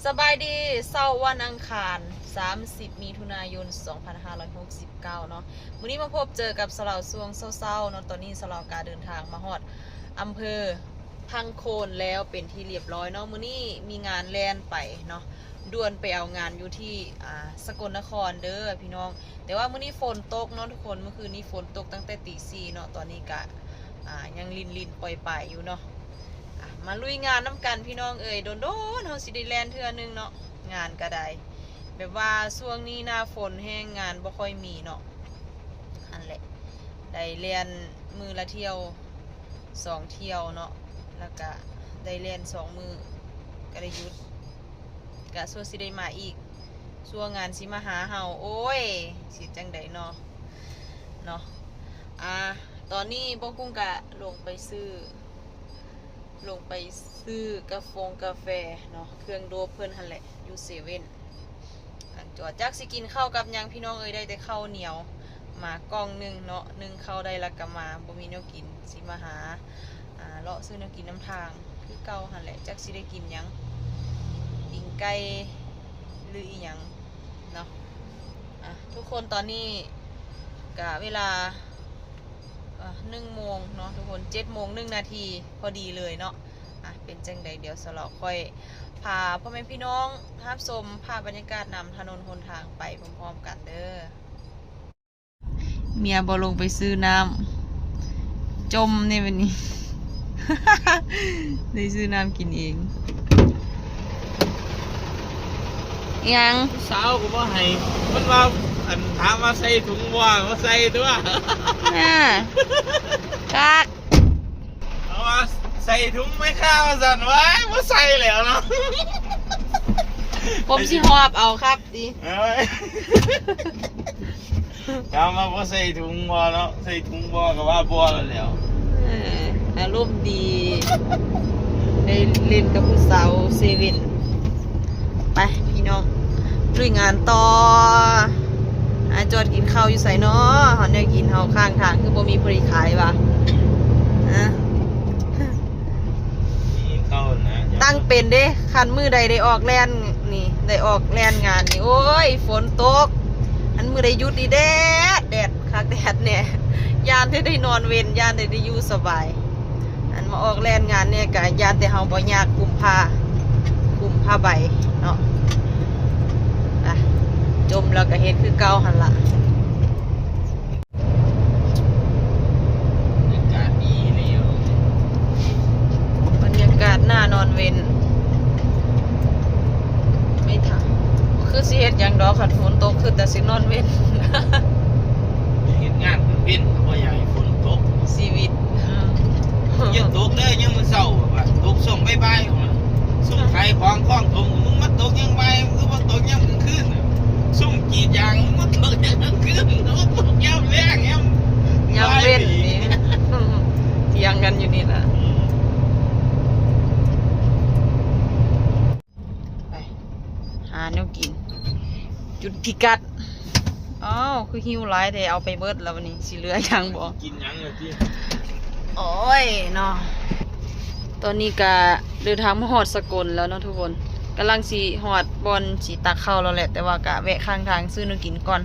ສະບາຍດີ ເຊົ້າວັນອັງຄານ ສາມສິບ ມິຖຸນາຍົນ ສອງພັນຫ້າຮ້ອຍຫົກສິບເກົ້າ ເນາະ. ມື້ນີ້ມາພົບເຈີກັບສາວລາວຊ່ວງເຊົ້າໆ ເນາະ. ຕອນນີ້ສາວລາວກະເດີນທາງມາຮອດອຳເພີພັງໂຄນແລ້ວເປັນທີ່ລຽບຮ້ອຍເນາະ. ມື້ນີ້ມີງານແລ່ນໄປເນາະ, ດ່ວນໄປເອົາງານຢູ່ທີ່ ອ່າ ສະກົນນະຄອນເດີພີ່ນ້ອງ. ແຕ່ວ່າມື້ນີ້ຝົນຕົກເນາະທຸກຄົນ, ມື້ຄືນນີ້ຝົນຕົກຕັ້ງແຕ່ຕີສີ່ເນາະ, ຕອນນີ້ກະ ອ່າ ຍັງລິນໆປ່ອຍປາຍຢູ່ເນາະ. ອ່ະ ມາລຸຍງານນຳກັນພີ່ນ້ອງເອີຍ, ດົນໆເຮົາຊິໄດ້ແລ່ນເທື່ອໜຶ່ງເນາະ, ງານກະໄດ້ ແບບວ່າຊ່ວງນີ້ໜ້າຝົນແຮງ ງານບໍ່ຄ່ອຍມີເນາະ. ຫັ້ນແຫຼະ ໄດ້ແລ່ນມື້ລະທ່ຽວສອງທ່ຽວເນາະ, ແລ້ວກະໄດ້ແລ່ນສອງມື້ ກະໄດ້ຢຸດ. ກະຊົ່ວຊິໄດ້ມາອີກ, ຊົ່ວງານຊິມາຫາເຮົາ. ໂອ້ຍ ຊິຈັ່ງໃດເນາະ ເນາະ. ອ່າ ຕອນນີ້ບ່າວກຸ້ງກະລົງໄປຊື້ ລົງໄປຊື້ກາຟົງກາແຟເນາະ, ເຄື່ອງໂດບເພິ່ນຫັ້ນແຫຼະ ຢູ່ເຊເວັ່ນ. ຫຼັງຈາກ ຈັກຊິກິນເຂົ້າກັບຫຍັງພີ່ນ້ອງເອີຍ, ໄດ້ແຕ່ເຂົ້າໜຽວມາກ່ອງໜຶ່ງເນາະ, ໜຶ່ງເຂົ້າໄດ້ແລ້ວກະມາ ບໍ່ມີແນວກິນ. ຊິມາຫາ ອ່າ ເລາະຊື້ແນວກິນນຳທາງຄືເກົ່າຫັ້ນແຫຼະ, ຈັກຊິໄດ້ກິນຫຍັງ ປີ້ງໄກ່ ຫຼືອີ່ຫຍັງເນາະ. ອ່ະ ທຸກຄົນ ຕອນນີ້ກະເວລາ ອ່າ ໜຶ່ງໂມງເນາະທຸກຄົນ, ເຈັດໂມງໜຶ່ງນາທີພໍດີເລີຍເນາະ. ອ່ະ ເປັນຈັ່ງໃດ ດຽວສາວລາວຄ່ອຍພາພໍ່ແມ່ພີ່ນ້ອງຮັບຊົມພາບບັນຍາກາດນຳຖະໜົນຫົນທາງໄປພ້ອມໆກັນເດີ. ເມຍບໍ່ລົງໄປຊື້ນ້ຳ ຈົມໃນບັດນີ້ ໄດ້ຊື້ນ້ຳກິນເອງ. ອີ່ຫຍັງ? ຜູ້ສາວກໍບໍ່ໃຫ້ ມັນວ່າ ອັນ ຖາມວ່າໃສ່ຖົງບໍ່ ບໍ່ໃສ່ຕົວະ. ອ່າ ຄັກ. ເອົາວ່າໃສ່ຖົງໄວ້ຄ່າວ່າຊັ້ນ, ວ້າຍ ບໍ່ໃສ່ແລ້ວເນາະ. ຜົມຊິຫອບເອົາຄັບຕິ. ເອີຍ ຖາມວ່າບໍ່ໃສ່ຖົງບໍ່ເນາະ, ໃສ່ຖົງບໍ່ກໍວ່າບໍ່ແລ້ວ. ເອີ ອາລົມດີ ໄດ້ຫຼິ້ນກັບຜູ້ສາວເຊເວັ່ນ. ໄປພີ່ນ້ອງ ລຸຍງານຕໍ່. ອາ ຈອດກິນເຂົ້າຢູ່ໃສເນາະ? ເຮົາແນວກິນເຮົາຂ້າງທາງຄືບໍ່ມີຜູ້ໃດຂາຍຫວາ? ອາ ມີເຂົ້ານະ ຕັ້ງເປັນເດ້. ຄັນມື້ໃດໄດ້ອອກແລ່ນນີ້ ໄດ້ອອກແລ່ນງານນີ້ ໂອ້ຍ ຝົນຕົກ. ອັນມື້ໃດຢຸດນີ້ແດດ ແດດຄັກແດດແນ່. ຢ້ານແຕ່ໄດ້ນອນເວັນ ຢ້ານແຕ່ໄດ້ຢູ່ສະບາຍ. ອັນມາອອກແລ່ນງານນີ້ກະຢ້ານແຕ່ເຮົາບໍ່ຢາກຄຸມຜ້າ ຄຸມຜ້າໃບເນາະ. ອ່ະ ຈົມແລ້ວກະເຮັດຄືເກົ່າຫັ້ນລະ. ບັນຍາກາດດີແລ້ວ ບັນຍາກາດໜ້ານອນເວັນ. ໄມ່ຖາມ ຄືຊິເຮັດຫຍັງດອກ ຄັນຝົນຕົກ ຄືແຕ່ຊິນອນເວັນ. ເຮັດງານກາງເວັນ ບໍ່ຢາກໃຫ້ຝົນຕົກ ຊີວິດ. ຢ່າຕົກເດີຍາມມື້ເຊົ້າ ແບບວ່າຕົກຊ່ວງບ່າຍໆ ຊຸມຂາຍຂອງຄອງຖົມ ມຶງມາຕົກຍາມບ່າຍ ມຶງຄືບໍ່ຕົກຍາມກາງຄືນ. ຊຸມກຣີດຢາງ ມັນຕົກແຕ່ກາງຄືນ ມັນຕົກຍາມແລງ ຍາມ ຍາມເວັນນີ້ ຖຽງກັນຢູ່ນີ້ລະ. ອືມ ໄປຫາແນວກິນ ຈຸດພິກັດ. ອ້າວ ຄືຫິວຫຼາຍແທ້ ເອົາໄປເບິດແລ້ວ ບາດນີ້ຊິເຫຼືອຫຍັງບໍ່? ກິນຫຍັງລະຕິ? ໂອ້ຍເນາະ. ຕອນນີ້ກະເດີນທາງມາຮອດສະກົນແລ້ວເນາະທຸກຄົນ, ກຳລັງຊິຮອດບ່ອນຊິຕັກເຂົ້າແລ້ວແຫຼະ ແຕ່ວ່າກະແວະຂ້າງທາງຊື້ແນວກິນກ່ອນ.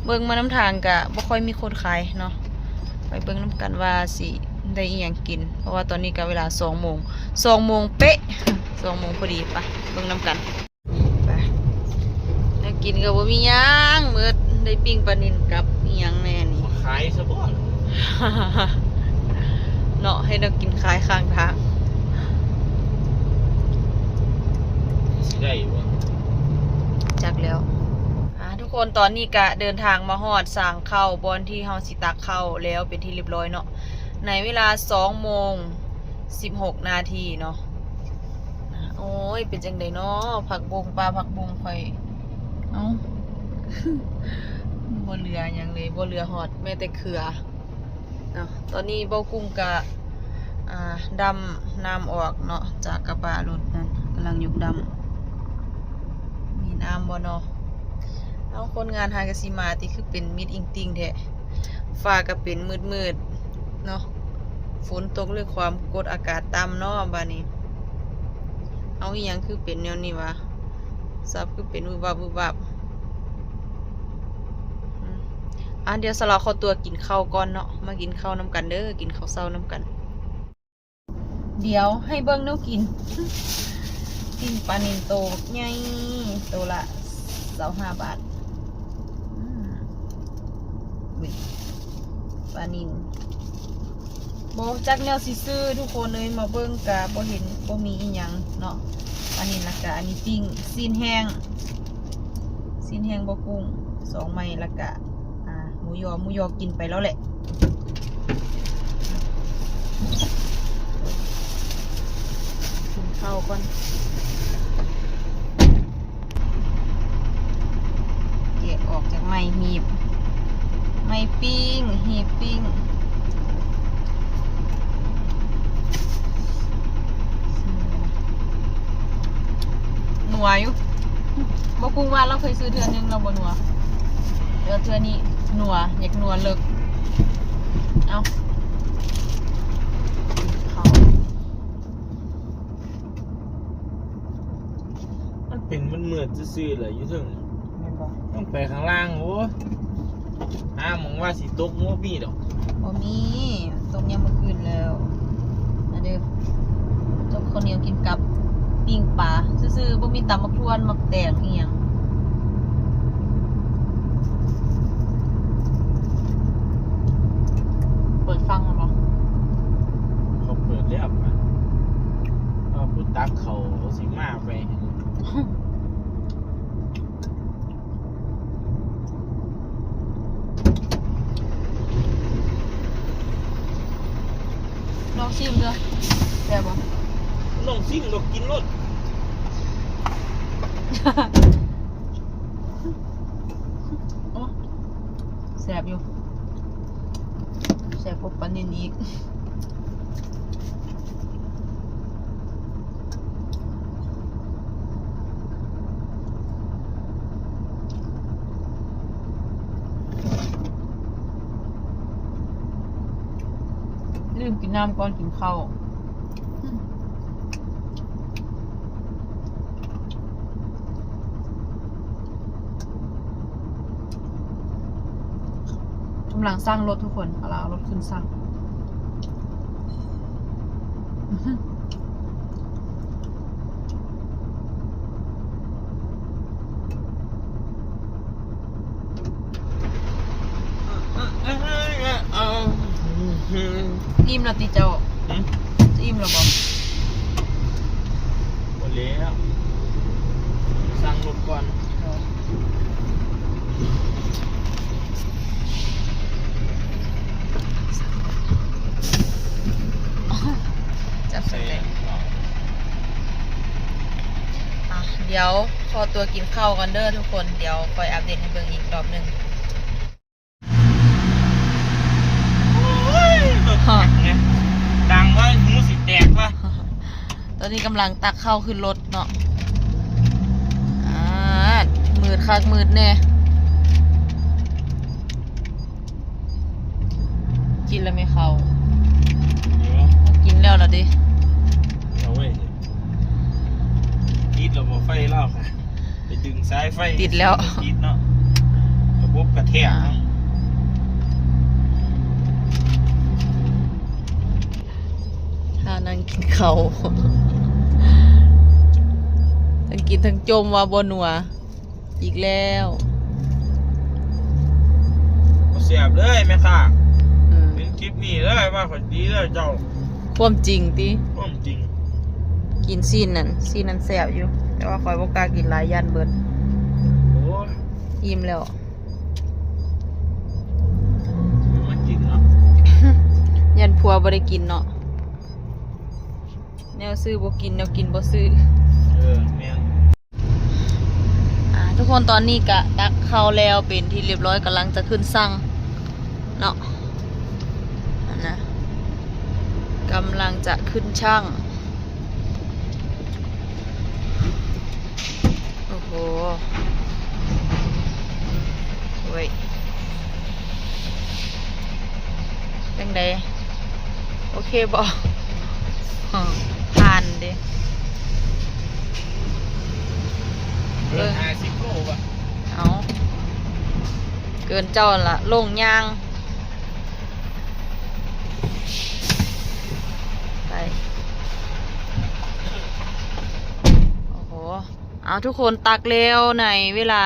ເບິ່ງມານຳທາງກະບໍ່ຄ່ອຍມີຄົນຂາຍເນາະ, ໄປເບິ່ງນຳກັນວ່າຊິໄດ້ອີ່ຫຍັງກິນ ເພາະວ່າຕອນນີ້ກະເວລາສອງໂມງ ສອງໂມງເປະ ສອງໂມງພໍດີ. ໄປເບິ່ງນຳກັນ. ໄປ ແນວກິນກໍບໍ່ມີຫຍັງ ໝົດ ໄດ້ປີ້ງປານິນກັບອີ່ຫຍັງແດ່ນີ້ ມາຂາຍຊະບໍ່ ເນາະ. ເຮັດແນວກິນຂາຍຂ້າງທາງ ຊິໄດ້ບໍ່ ຈັກແລ້ວ. ອ່າ ທຸກຄົນ ຕອນນີ້ກະເດີນທາງມາຮອດສາງເຂົ້າ ບ່ອນທີ່ເຮົາຊິຕັກເຂົ້າແລ້ວເປັນທີ່ລຽບຮ້ອຍເນາະ ໃນເວລາສອງໂມງສິບຫົກນາທີເນາະ. ໂອ້ຍ ເປັນຈັ່ງໃດເນາະ ຜັກບົ້ງ ປ່າຜັກບົ້ງຂ້ອຍ ເອົ້າ ບໍ່ເຫຼືອຫຍັງເລີຍ ບໍ່ເຫຼືອຮອດແມ້ແຕ່ເຄືອເນາະ. ຕອນນີ້ເບົາກຸ້ງກະ ອ່າ ດຳນ້ຳອອກເນາະ ຈາກກະປະລົດນັ້ນ ກຳລັງຍົກດຳ. ມີນ້ຳບໍ່ເນາະ? ເອົາ ຄົນງານຫາກະຊິມາຕິ ຄືເປັນມິດອິງຕິງແທ້. ຟ້າກະເປັນມືດໆເນາະ ຝົນຕົກ ຫຼືຄວາມກົດອາກາດຕ່ຳເນາະ. ບາດນີ້ ເອົາ ອີ່ຫຍັງຄືເປັນແນວນີ້ຫວາ? ສັບຄືເປັນວຶບວັບວຶບວັບ. ອືມ ອ່າ ດຽວສາວລາວຂໍຕົວກິນເຂົ້າກ່ອນເນາະ, ມາກິນເຂົ້ານຳກັນເດີ, ກິນເຂົ້າເຊົ້ານຳກັນ. ດຽວໃຫ້ເບິ່ງແນວກິນ ປີ້ງປານິນໂຕບັກໃຫຍ່ ໂຕລະຊາວຫ້າບາດ. ອືມ ອຸ້ຍ ປານິນ ບໍ່ຈັກແນວຊິຊື້ທຸກຄົນເອີຍ, ມາເບິ່ງກະບໍ່ເຫັນ ບໍ່ມີອີ່ຫຍັງເນາະ. ປານິນ ລະກະອັນນີ້ປີ້ງ ຊີ້ນແຫ້ງ ຊີ້ນແຫ້ງບໍ່ກຸ້ງ ສອງໄມ້ ລະກະ ອ່າ ໝູຢອ ໝູຢອກິນໄປແລ້ວແຫຼະ. ກິນເຂົ້າກ່ອນ. ແກະອອກຈາກໄມ້ ຮີບ ໄມ້ປີ້ງ ຮີບປີ້ງ. ນົວຢູ່ ບໍ່ກຸ້ງວ່າລາວເຄີຍຊື້ເທື່ອໜຶ່ງ ລາວບໍ່ນົວ, ແຕ່ວ່າເທື່ອນີ້ນົວ ຢາກນົວເລິກ. ເອົາ ມັນເປັນມືດໆຊື່ໆແຫຼະຢູ່ເທິງ ແມ່ນບໍ່? ຕ້ອງໄປຂ້າງລ່າງ. ໂອ້ ຫາໝ່ອງວ່າຊິຕົກ ບໍ່ມີດອກ. ບໍ່ມີ, ຕົກຍາມມື້ຄືນແລ້ວ. ມາເດີ ຕົ້ມເຂົ້າໜຽວກິນກັບປີ້ງປາຊື່ໆ, ບໍ່ມີຕຳໝາກທວນ ໝາກແຕງອີ່ຫຍັງ. ເປີດຟັງແລ້ວບໍ່? ເຂົາເປີດແລ້ວ. ເອົາ ຜູ້ຕັກເຂົ້າ ເຂົາຊິມາໄປ. ລອງຊີມເດີ ແຊບບໍ່? ລອງຊີມ ລອງກິນໂລດ. ໂອ້ ແຊບຢູ່ ແຊບກວ່າປານິນອີກ. ລືມກິນນ້ຳກ່ອນກິນເຂົ້າ. ກຳລັງຊັ່ງລົດທຸກຄົນ ເອົາລະ ເອົາລົດຂຶ້ນຊັ່ງ. ອີ່ມແລ້ວຕິເຈົ້າ? ຫືມ? ອີ່ມແລ້ວບໍ່? ບໍ່ແລ້ວ ສັ່ງລົດກ່ອນ. ອໍ ຈັບໃສ່ໃຈ. ອ່ະ ດຽວຂໍຕົວກິນເຂົ້າກ່ອນເດີທຸກຄົນ, ດຽວຄ່ອຍອັບເດດໃຫ້ເບິ່ງອີກລອບໜຶ່ງ. ໂອ້ຍ ລົດຕັກແມ່ ດັງວ່າຫູຊິແຕກວ່າ. ຕອນນີ້ກຳລັງຕັກເຂົ້າຂຶ້ນລົດເນາະ. ອາ ມືດຄັກມືດແນ່. ກິນແລ້ວແມ່ເຂົ້າ? ເອີ ກິນແລ້ວລະເດ້. ເອົາເວີຍ ຕິດແລ້ວບໍ່ໄຟລາວ? ໄປດຶງສາຍໄຟ ຕິດແລ້ວ ຕິດເນາະ ລະບົບກະແທກ. ອ່າ ຖ້ານັ່ງກິນເຂົ້າ ທັງກິນທັງຈົ່ມວ່າບໍ່ນົວ. ອີກແລ້ວ ບໍ່ແຊບເລີຍແມ່ຄ້າ. ອືມ ເຫັນຄລິບນີ້ເລີຍວ່າຂ້ອຍຕີເລີຍເຈົ້າ. ຄວາມຈິງຕິ? ຄວາມຈິງ. ກິນຊີ້ນນັ້ນ ຊີ້ນນັ້ນແຊບຢູ່ ແຕ່ວ່າຂ້ອຍບໍ່ກ້າກິນຫຼາຍ ຢ້ານເບິດ. ໂອ້ຍ ອີ່ມແລ້ວ ມາກິນເນາະ. ຢ້ານຜົວບໍ່ໄດ້ກິນເນາະ. ແນວຊື້ບໍ່ກິນ ແນວກິນບໍ່ຊື້. ເອີ ແມ່ນ. ອ່າ ທຸກຄົນ ຕອນນີ້ກະຕັກເຂົ້າແລ້ວເປັນທີ່ຮຽບຮ້ອຍ ກຳລັງຈະຂຶ້ນຊັ່ງເນາະ. ອັນນະ ກຳລັງຈະຂຶ້ນຊັ່ງ. ໂອ້ໂຫ ໂອ້ຍ ຈັ່ງໃດ? ໂອເຄບໍ່? ຜ່ານເດ້. ເອີ ເກີນເຈົ້າຫັ້ນລະ ລົງຍ່າງໄປ. ໂອ້ໂຫ ເອົາ ທຸກຄົນ ຕັກແລ້ວໃນເວລາ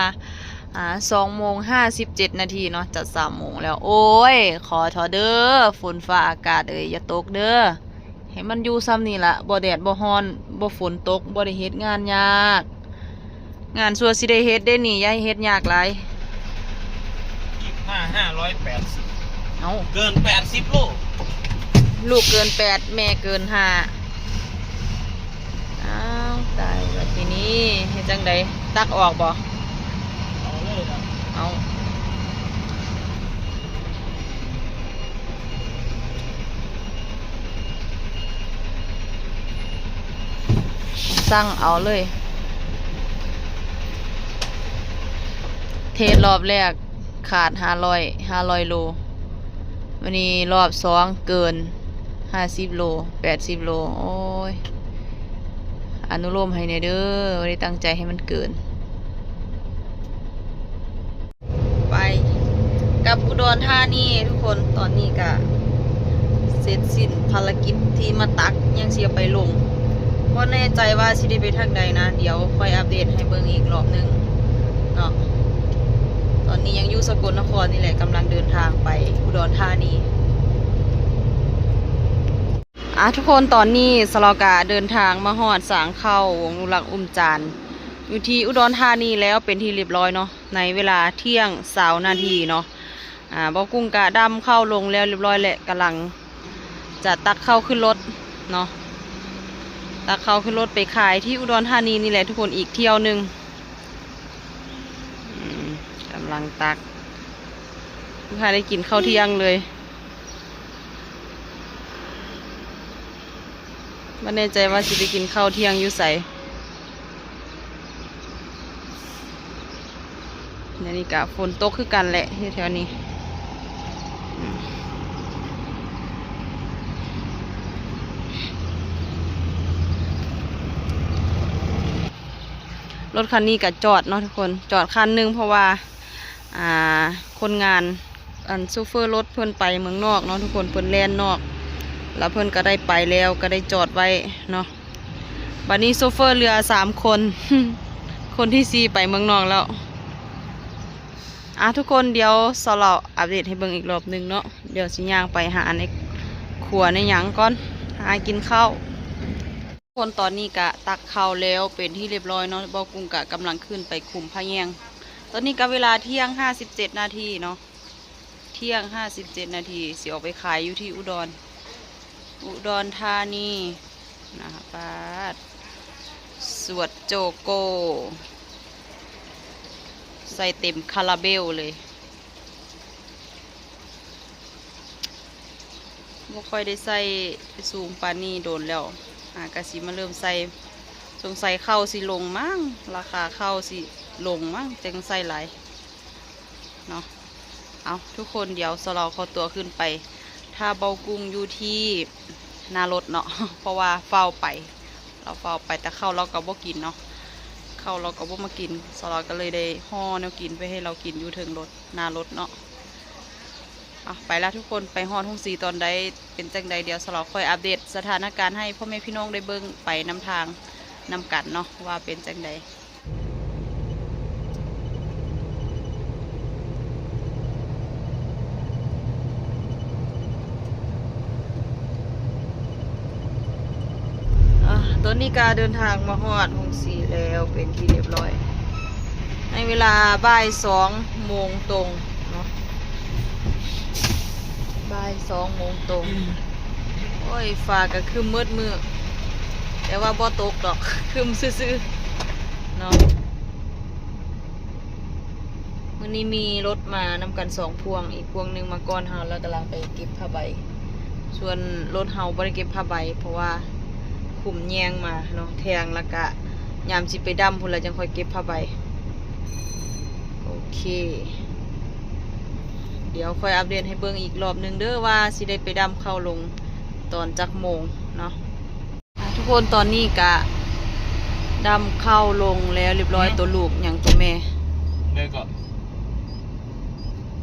ອ່າ ສອງໂມງຫ້າສິບເຈັດນາທີເນາະ ຈະສາມໂມງແລ້ວ. ໂອ້ຍ ຂໍເຖາະເດີ ຝົນຟ້າອາກາດເອີຍ ຢ່າຕົກເດີ. ໃຫ້ມັນຢູ່ຊ່ຳນີ້ລະ ບໍ່ແດດບໍ່ຮ້ອນ ບໍ່ຝົນຕົກ ບໍ່ໄດ້ເຮັດງານຍາກ. ງານຊົ່ວຊິໄດ້ເຮັດເດ້ນີ້ ຢ່າໃຫ້ເຮັດຍາກຫຼາຍ. ອີກຫ້າ ຫ້າຮ້ອຍແປດສິບ. ເອົ້າ ເກີນແປດສິບໂລ. ລູກເກີນແປດ ແມ່ເກີນຫ້າ. ອ້າວ ຕາຍລະທີນີ້ ເຮັດຈັ່ງໃດ? ຕັກອອກບໍ່? ເອົາເລີຍລະ ເອົາ. ສັ່ງເອົາເລີຍ. ເທສລອບແລກຂາດຫ້າຮ້ອຍ ຫ້າຮ້ອຍໂລ, ວັນນີ້ລອບສອງເກີນຫ້າສິບໂລ ແປດສິບໂລ. ໂອ້ຍ ອະນຸໂລມໃຫ້ແດ່ເດີ, ບໍ່ໄດ້ຕັ້ງໃຈໃຫ້ມັນເກີນ. ໄປກັບອຸດອນທານີທຸກຄົນ. ຕອນນີ້ກະເສັດສິ້ນພາລະກິດທີ່ມາຕັກ ຍັງຊິເອົາໄປລົງ. ບໍ່ແນ່ໃຈວ່າຊິໄດ້ໄປທາງໃດນະ, ດຽວຄ່ອຍອັບເດດໃຫ້ເບິ່ງອີກລອບໜຶ່ງເນາະ. ຕອນນີ້ຍັງຢູ່ສະກົນນະຄອນນີ້ແຫຼະ, ກຳລັງເດີນທາງໄປອຸດອນທານີ. ອ່າ ທຸກຄົນ ຕອນນີ້ສາວລາວກະເດີນທາງມາຮອດສາງເຂົ້າວົງອະນຸລັກອຸ້ມຈານ ຢູ່ທີ່ອຸດອນທານີແລ້ວເປັນທີ່ລຽບຮ້ອຍເນາະ, ໃນເວລາທ່ຽງຊາວນາທີເນາະ. ອ່າ ບ່າວກຸ້ງກະດຳເຂົ້າລົງແລ້ວລຽບຮ້ອຍ ແລະ ກຳລັງຈະຕັກເຂົ້າຂຶ້ນລົດເນາະ, ຕັກເຂົ້າຂຶ້ນລົດໄປຂາຍທີ່ອຸດອນທານີນີ້ແຫຼະທຸກຄົນ ອີກຖ້ຽວໜຶ່ງ. ອືມ ກຳລັງຕັກ ບໍ່ທັນໄດ້ກິນເຂົ້າທ່ຽງເລີຍ. ບໍ່ແນ່ໃຈວ່າຊິໄປກິນເຂົ້າທ່ຽງຢູ່ໃສ. ດຽວນີ້ກະຝົນຕົກຄືກັນແຫຼະ ຢູ່ແຖວນີ້. ລົດຄັນນີ້ກະຈອດເນາະທຸກຄົນ, ຈອດຄັນໜຶ່ງ ເພາະວ່າ ອ່າ ຄົນງານ ອັນ ໂຊເຟີລົດເພິ່ນໄປເມືອງນອກເນາະທຸກຄົນ, ເພິ່ນແລ່ນນອກ ແລ້ວເພິ່ນກະໄດ້ໄປແລ້ວ ກະໄດ້ຈອດໄວ້ເນາະ. ບາດນີ້ໂຊເຟີເຫຼືອສາມຄົນ, ຄົນທີສີ່ໄປເມືອງນອກແລ້ວ. ອ່າ ທຸກຄົນ ດຽວສາວລາວອັບເດດໃຫ້ເບິ່ງອີກລອບໜຶ່ງເນາະ, ດຽວຊິຍ່າງໄປຫາໃນຄົວໃນຫຍັງກ່ອນ ຫາກິນເຂົ້າ. ຄົນ ຕອນນີ້ກະຕັກເຂົ້າແລ້ວເປັນທີ່ລຽບຮ້ອຍເນາະ, ບ່າວກຸ້ງກະກຳລັງຂຶ້ນໄປຄຸມພະແຍງ. ຕອນນີ້ກະເວລາທ່ຽງຫ້າສິບເຈັດນາທີເນາະ, ທ່ຽງຫ້າສິບເຈັດນາທີ ຊິອອກໄປຂາຍຢູ່ທີ່ອຸດອນ ອຸດອນທານີນະ. ປາດ ສວດໂຈໂກ ໃສ່ເຕັມຄາລາເບວເລີຍ. ບໍ່ຄ່ອຍໄດ້ໃສ່ສູງປານນີ້ດົນແລ້ວ, ຫາກະຊິມາເລີ່ມໃສ່. ສົງໄສເຂົ້າຊິລົງມັ້ງ, ລາຄາເຂົ້າຊິລົງມັ້ງ, ຈຶ່ງໃສ່ຫຼາຍເນາະ. ເອົາ ທຸກຄົນ ດຽວສາວລາວຂໍຕົວຂຶ້ນໄປຖ້າບ່າວກຸ້ງຢູ່ທີ່ໜ້າລົດເນາະ, ເພາະວ່າຟ້າວໄປ ລາວຟ້າວໄປ, ແຕ່ເຂົ້າລາວກະບໍ່ກິນເນາະ, ເຂົ້າລາວກະບໍ່ມາກິນ. ສາວລາວກະເລີຍໄດ້ຫໍ່ແນວກິນໄປໃຫ້ລາວກິນຢູ່ເທິງລົດ ໜ້າລົດເນາະ. ເອົາ ໄປລະທຸກຄົນ, ໄປຮອດໂຮງສີຕອນໃດ ເປັນຈັ່ງໃດ ດຽວສາວລາວຄ່ອຍອັບເດດສະຖານະການໃຫ້ພໍ່ແມ່ພີ່ນ້ອງໄດ້ເບິ່ງໄປນຳທາງນຳກັນເນາະ ວ່າເປັນຈັ່ງໃດ. ອ່າ ຕອນນີ້ກະເດີນທາງມາຮອດໂຮງສີແລ້ວເປັນທີ່ລຽບຮ້ອຍ ໃນເວລາບ່າຍສອງໂມງຕົງເນາະ, ບ່າຍສອງໂມງຕົງ. ໂອ້ຍ ຟ້າກະຄຶ້ມໝົດມື້ ແຕ່ວ່າບໍ່ຕົກດອກ ຄຶ້ມຊື່ໆເນາະ. ມື້ນີ້ມີລົດມານຳກັນສອງພວງ, ອີກພວງໜຶ່ງມາກ່ອນເຮົາ ແລ້ວກຳລັງໄປເກັບຜ້າໃບ. ສ່ວນລົດເຮົາບໍ່ໄດ້ເກັບຜ້າໃບ ເພາະວ່າຂຸມແຍງມາເນາະ, ແທງ ແລ້ວກະຍາມຊິໄປດຳພຸ້ນລະຈັ່ງຄ່ອຍເກັບຜ້າໃບ. ໂອເຄ ດຽວຄ່ອຍອັບເດດໃຫ້ເບິ່ງອີກລອບໜຶ່ງເດີ ວ່າຊິໄດ້ໄປດຳເຂົ້າລົງຕອນຈັກໂມງເນາະ. ອ່າ ທຸກຄົນ ຕອນນີ້ກະດຳເຂົ້າລົງແລ້ວລຽບຮ້ອຍ. ໂຕລູກຫຍັງໂຕແມ່? ແມ່ກໍ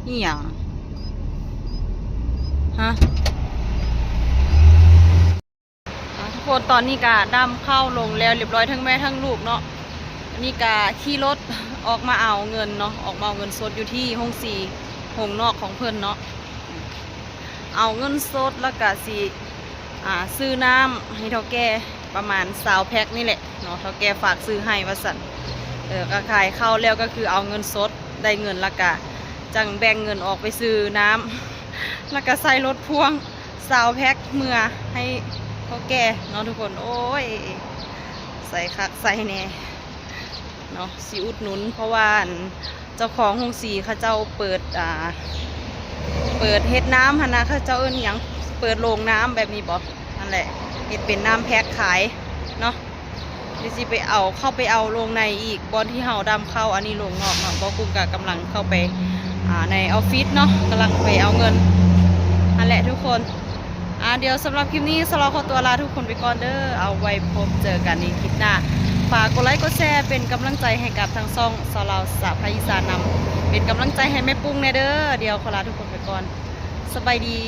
ໂຕ ອີ່ຫຍັງ? ຮະ? ອ່າ ທຸກຄົນ ຕອນນີ້ກະດຳເຂົ້າລົງແລ້ວຮຽບຮ້ອຍ ທັງແມ່ທັງລູກເນາະ. ອັນນີ້ກະຂີ່ລົດອອກມາເອົາເງິນເນາະ, ອອກມາເອົາເງິນສົດຢູ່ທີ່ໂຮງສີ ໂຮງນອກຂອງເພິ່ນເນາະ. ເອົາເງິນສົດ ແລ້ວກະຊິ ອ່າ ຊື້ນ້ຳໃຫ້ເຖົ້າແກ່ປະມານຊາວແພັກນີ້ແຫຼະເນາະ, ເຖົ້າແກ່ຝາກຊື້ໃຫ້ວ່າຊັ້ນ. ເອີ ກະຂາຍເຂົ້າແລ້ວ ກະຄືເອົາເງິນສົດ ໄດ້ເງິນ ແລ້ວກະຈັ່ງແບ່ງເງິນອອກໄປຊື້ນ້ຳ ແລ້ວກະໃສ່ລົດພ່ວງຊາວແພັກເມືອໃຫ້ເຖົ້າແກ່ເນາະທຸກຄົນ. ໂອ້ຍ ໃສ່ຄັກໃສ່ແນ່ເນາະ, ຊິອຸດໜູນ ເພາະວ່າ ອັນ ເຈົ້າຂອງໂຮງສີເຂົາເຈົ້າເປີດ ອ່າ ເປີດເຮັດນ້ຳຫັ້ນນະ, ເຂົາເຈົ້າເອີ້ນອີ່ຫຍັງ ເປີດໂລງນ້ຳແບບນີ້ບໍ? ຫັ້ນແຫຼະ ເຮັດເປັນນ້ຳແພັກຂາຍເນາະ. ດຽວຊິໄປເອົາ ເຂົ້າໄປເອົາໂລງໃນອີກ ບ່ອນທີ່ເຮົາດຳເຂົ້າ. ອັນນີ້ໂລງນອກເນາະ, ບໍ່ກຸ້ງກະກຳລັງເຂົ້າໄປ ອ່າ ໃນອອບຟິດເນາະ, ກຳລັງໄປເອົາເງິນຫັ້ນແຫຼະທຸກຄົນ. ອ່າ ດຽວສຳລັບຄລິບນີ້ ສາວລາວຂໍຕົວລາທຸກຄົນໄປກ່ອນເດີ. ເອົາໄວ້ພົບເຈີກັນໃນຄລິບໜ້າ. ຝາກກົດໄລກົດແຊເປັນກຳລັງໃຈໃຫ້ກັບທາງຊ່ອງສາວລາວສາວພາກອີສານນຳ, ເປັນກຳລັງໃຈໃຫ້ແມ່ປຸ້ງແດ່ເດີ. ດຽວຂໍລາທຸກຄົນໄປກ່ອນ. ສະບາຍດີ.